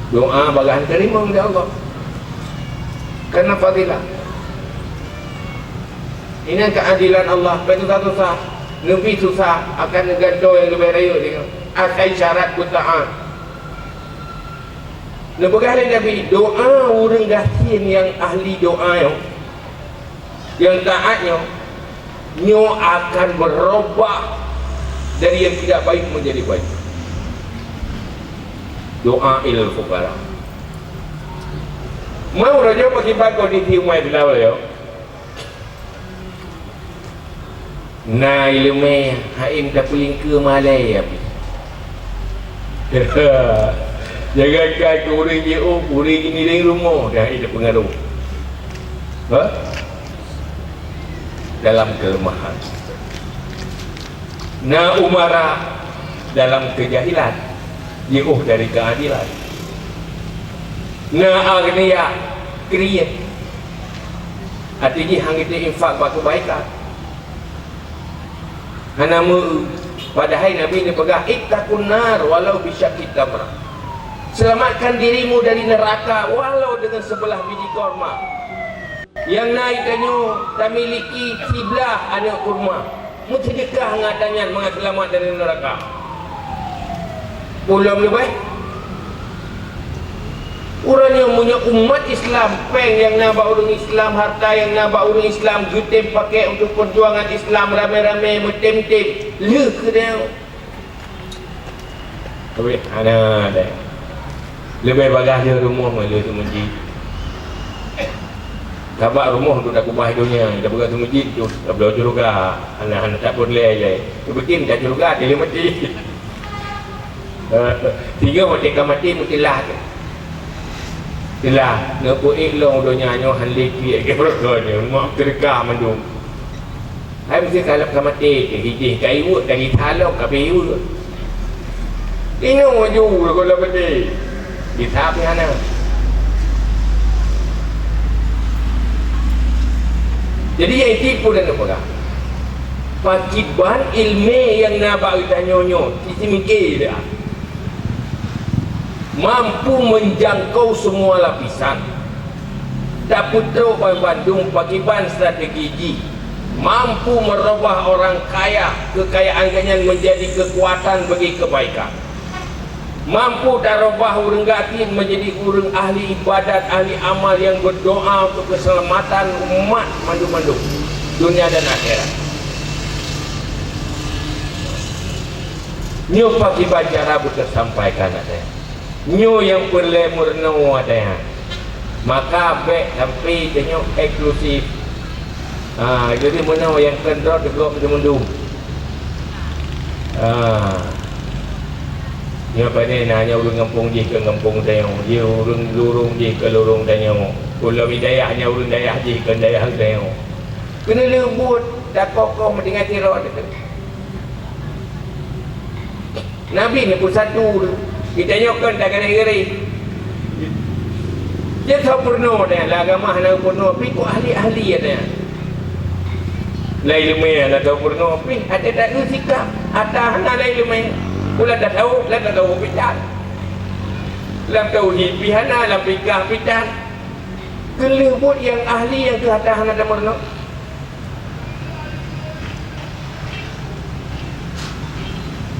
Doa bagaih teurimong lé Allah. Karena fadilah. Ini keadilan Allah. Betul susah. Lebih susah akan gantoe nyang lebih rayeuk dia. Asai syarat pun taat. Neupeugah lé Nabi, doa ureuëng gasien nyang ahli doa nyoe, nyang taát nyoe, nyoe akan berubah dari yang tidak baik menjadi baik. Doa il fuqara. Mau raja pakiban kondisi umat Islam yo. Na ileumé haém tapeulingkeue malée, Abi. Jangankan keu ureuëng jiôh, ureuëng ngiréng rumoh dah ida peungaroh. Ha? Dalam kelemahan. Na umara dalam kejahilan, jiôh dari keadilan. Na agniya kriet, até jih hana geuteuinfak bak keubaikan. Hana meu, padahai Nabi neupeugah, "Ittaqun nar walau bisyaqqi tamrah." Selamatkan dirimu dari neraka walau dengan sebelah biji korma. Nyang na geutanyoe tamiliki siblaih aneuk kurma, meuseudeukah ngon ata nyan mangat seulamat dari neuraka. Peue lom leubeh? Uroe nyoe meunyoe umat Islam, péng nyang na bak ureuëng Islam, harta nyang na bak ureuëng Islam, geutem pakai untuk perjuangan Islam ramé-ramé, meutem-tem, lheueh keunoe. Tapi hana deh. Leubeh bagaih lheueh rumoh ngon lheueh seumeujid. Sabab rumoh untuk takeubah donya, tapeugah seumeujid tu, tabloe syeuruga. Hana, hana tapeureulée ilée. Teubikin dah syeuruga, dilée maté. Tiga maté ka maté, meutelah tu. Telah, neupeuék lôn donya nyoe hana lé piek lagée baroe nyoe, rumoh teureukah mandum. Hai meuseuti kalab ka maté, ka hideh, ka iweuek, ka gisa lom, ka abéh iweuek. Inong laju lagoe lam maté. Gisa pih hana. Jadi nyang tipu dan peugah. Pakiban ilmé nyang na bak geutanyoe nyoe, sisi mike dah. Mampu menjangkau semua lapisan. Tapeutrok banmandum pakiban strategi jih, mampu merubah orang kaya, kekayaan geuhnyan menjadi kekuatan bagi kebaikan. Mampu tarubah ureuëng gasien menjadi ureuëng ahli ibadat, ahli amal yang berdoa untuk keselamatan umat mandum-mandum, dunia dan akhirat. Nyoe pakiban cara beuteusampaikan ata nyan. Nyoe nyang peureulée meurunoe ata nyan. Maka bék sampai tanyoe eksklusif. Ha, jadi meunoe nyang keudroe teugok meudum-meudum. Ha. Nyoe pane na nyoe ureuëng gampông jih keu gampông tanyoe, jih ureuëng lurông jih keu lurông tanyoe. Ulôn di dayah nyoe ureuëng dayah jih keu dayah tanyoe. Keuneulheueh buet takoh-koh meutinggai sidroe teuh. Nabi neupeusatu teuh. Geutanyoe kon tagadeh-gadeh. Jeuet soe peurunoe nyan, lam agama hana peurunoe, pih keu ahli-ahli nyan. Lam ileumèe hana soe peurunoe, pih até taeu sikap, ata hana lam ileumèe. Lam tasawuf, lam tasawuf pih that. Lam tauhid pih hana, lam fikah pih that. Keuneulheueh buet nyang ahli nyang keu ata hana tameurunoe.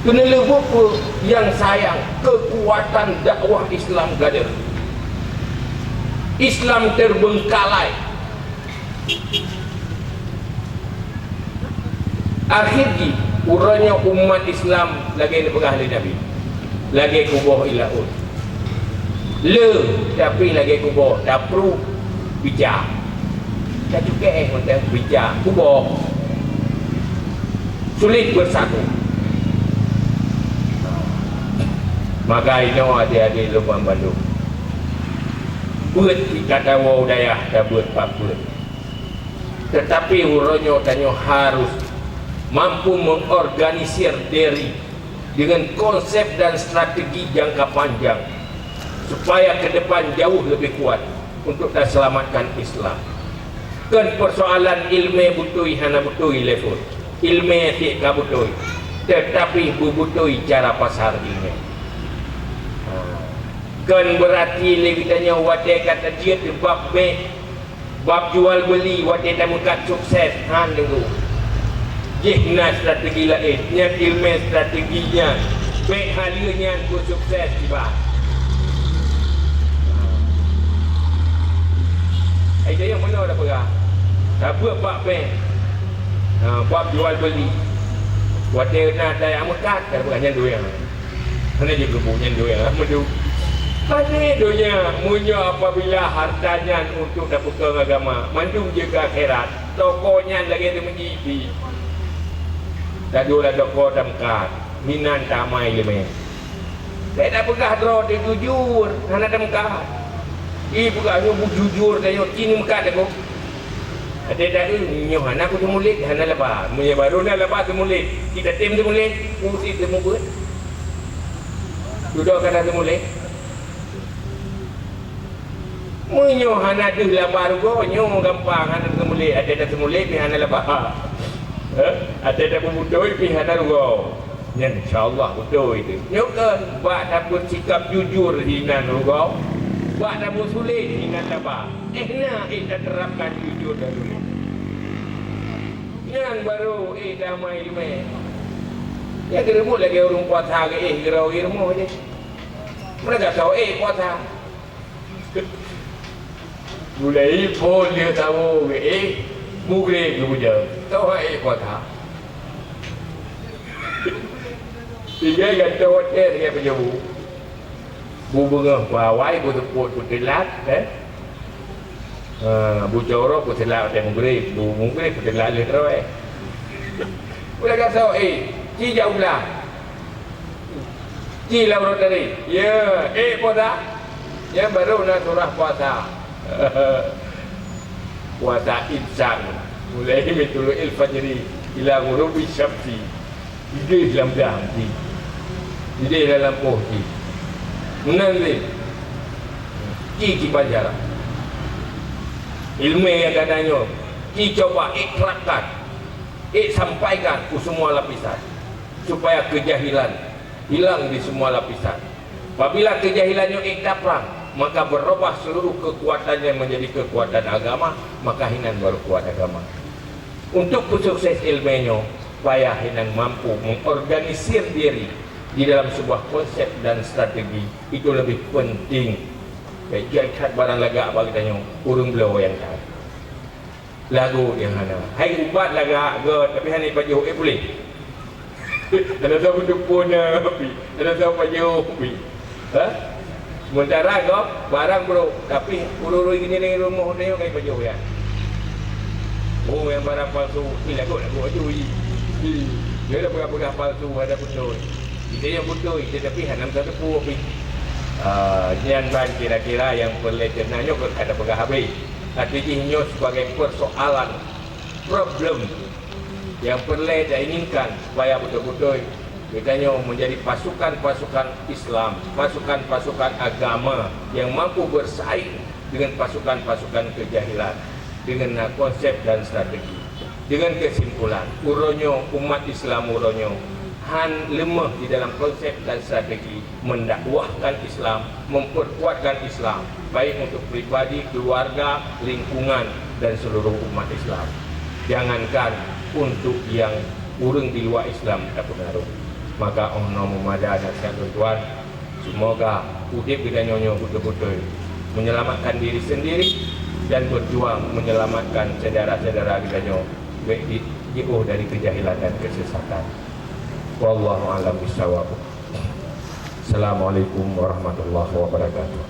Keuneulheueh buet peue nyang sayang keukuatan dakwah Islam gadôh. Islam terbengkalai. Akhé jih, uroe nyoe umat Islam lagèe neupeugah lé Nabi, lagèe kuboh i laôt. Le, tapi lagèe kuboh, tapruh, pijak. Tacukée mantong, pijak, kuboh. Sulit bersatu. Maka inoe adik-adik lôn bandum, beuet tingkat awoe dayah tabeuet bak beuet. Tetapi uroe nyoe tanyoe harus mampu mengorganisir diri dengan konsep dan strategi jangka panjang supaya ke depan jauh lebih kuat untuk terselamatkan Islam. Kon persoalan ilmè beutôi hana beutôi level, ilmè sik ka beutôi, tetapi beubeutôi cara pasar ilmè. Ha. Kon berarti lé geutanyoe watèe ka tajeuet bab bèk, bab jual beli watèe tameukat sukses, han deungoe. Jih na strategi laén, nyan ilmè strategi nyan. Bèk haleue nyan beusukses kiban. Ai dayah meunoe dah peugah. Tabeuet bak bèk. Ha, bab jual beli. Watèe na tajak meukat, dah peugah nyan donya. Hana jeuet keubu nyan donya, meudu. Pané donya, meunyoe apabila harta nyan untuk tapeukong agama, mandum jeuet keu akhirat, toko nyan lagèe teumeuji pih. Taduek lam toko tameukat, hinan tamai leumèh. Bèk tapeugah droe teuh jujur, hana tameukat. Ipeugah nyoe beujujur tanyoe, ci neumeukat aku. Até taeu, nyoe hana kuteumuléh, hana laba. Meunyoe barô na laba teumuléh, ci tatem teumuléh, peue sit teumubeuet. Dudoe ka na teumuléh. Meunyoe hana deuh laba rugoe, nyoe gampang hana teumuléh, até tateumuléh pih hana laba. Eh? Até tapeubutôi pih hana rugoe. Nyan insya Allah beutôi teuh. Nyoe keuh bak tapeusikap jujur hinan rugoe, bak tapeusulet hinan laba. Eh na, eh taterapkan jujur dan sulet. Nyan barô eh damai leumèh. Nyang keureubot lagèe ureueng puasa geuéh geuroe i rumoh jih. Meunyoe gasau ék puasa. Mulai phôn lheueh sawoe geuéh, mugreb geupeujeuet. Toh ék puasa. Tinggai gantoe watèe lagèe peunyoe. Bu beungoh pawai, bu seupôt peuteulat, eh. Ha, bu corok peuteulat watèe mugreb, bu mugreb peuteulat lheueh troe. Udah gasau, eh, ci jak u blah. Ci lam rot tadi. Ya, ék puasa. Nyan barô na surah puasa. Puasa insan. Mulai min tulu'il fajri ila ghurubi syamsi. Idéh lam blah ci. Idéh lam lampôh ci. Meunan lé. Ci, ci pelajaran. Ilmu nyang gata nyoe. Ci coba ék terapkan. Ék sampaikan keu semua lapisan. Supaya kejahilan hilang di semua lapisan. Apabila kejahilan nyoe ék taprang, maka berubah seluruh kekuatannya menjadi kekuatan agama, maka hinan baru kuat agama. Untuk peusukses ilmu nyoe, payah hinan mampu mengorganisir diri di dalam sebuah konsep dan strategi, itu lebih penting. Bèk jeuet that barang lagak bak geutanyoe, ureueng bloe nyang that. Lagu nyang hana. Hai ubat lagak göt, tapi hana ipajoh, eh, puléh. Hana soe meuteupon, eh, pi. Hana soe pajoh, pi. Ha? Sementara gob barang brôk, tapi ureueng-ureueng geuneuk rumoh nyoe ka ipajoh nyan. Oh, nyang barang palsu, pi lagu-lagu aju i. Pi. Dia dah peugah-peugah palsu, ada beutôi. Kita nyang beutôi, tetapi hana meutateupeue, pi. Ah, nyan ban kira-kira nyang peureulèe ceuna nyoe ka tapeugah habéh. Tapi jih nyoe sebagai persoalan Problem nyang peureulée dan inginkan supaya beutôi-beutôi geutanyoe menjadi pasukan-pasukan Islam, pasukan-pasukan agama yang mampu bersaing dengan pasukan-pasukan kejahilan dengan konsep dan strategi. Dengan kesimpulan, uroe nyoe umat Islam uroe nyoe han leumeh di dalam konsep dan strategi mendakwahkan Islam, memperkuatkan Islam, baik untuk pribadi, keluarga, lingkungan, dan seluruh umat Islam. Jangankan untuk yang ureuëng di luar Islam tapeungaruh. Maka oh noe meumada nasihat tuan-tuan, semoga udeb geutanyoe nyoe beutôi-beutôi menyelamatkan diri sendiri dan berjuang menyelamatkan syedara-syedara geutanyoe bék di- jiôh dari kejahilan dan kesesatan. Wallahu a'lam bishawab. Assalamualaikum warahmatullahi wabarakatuh.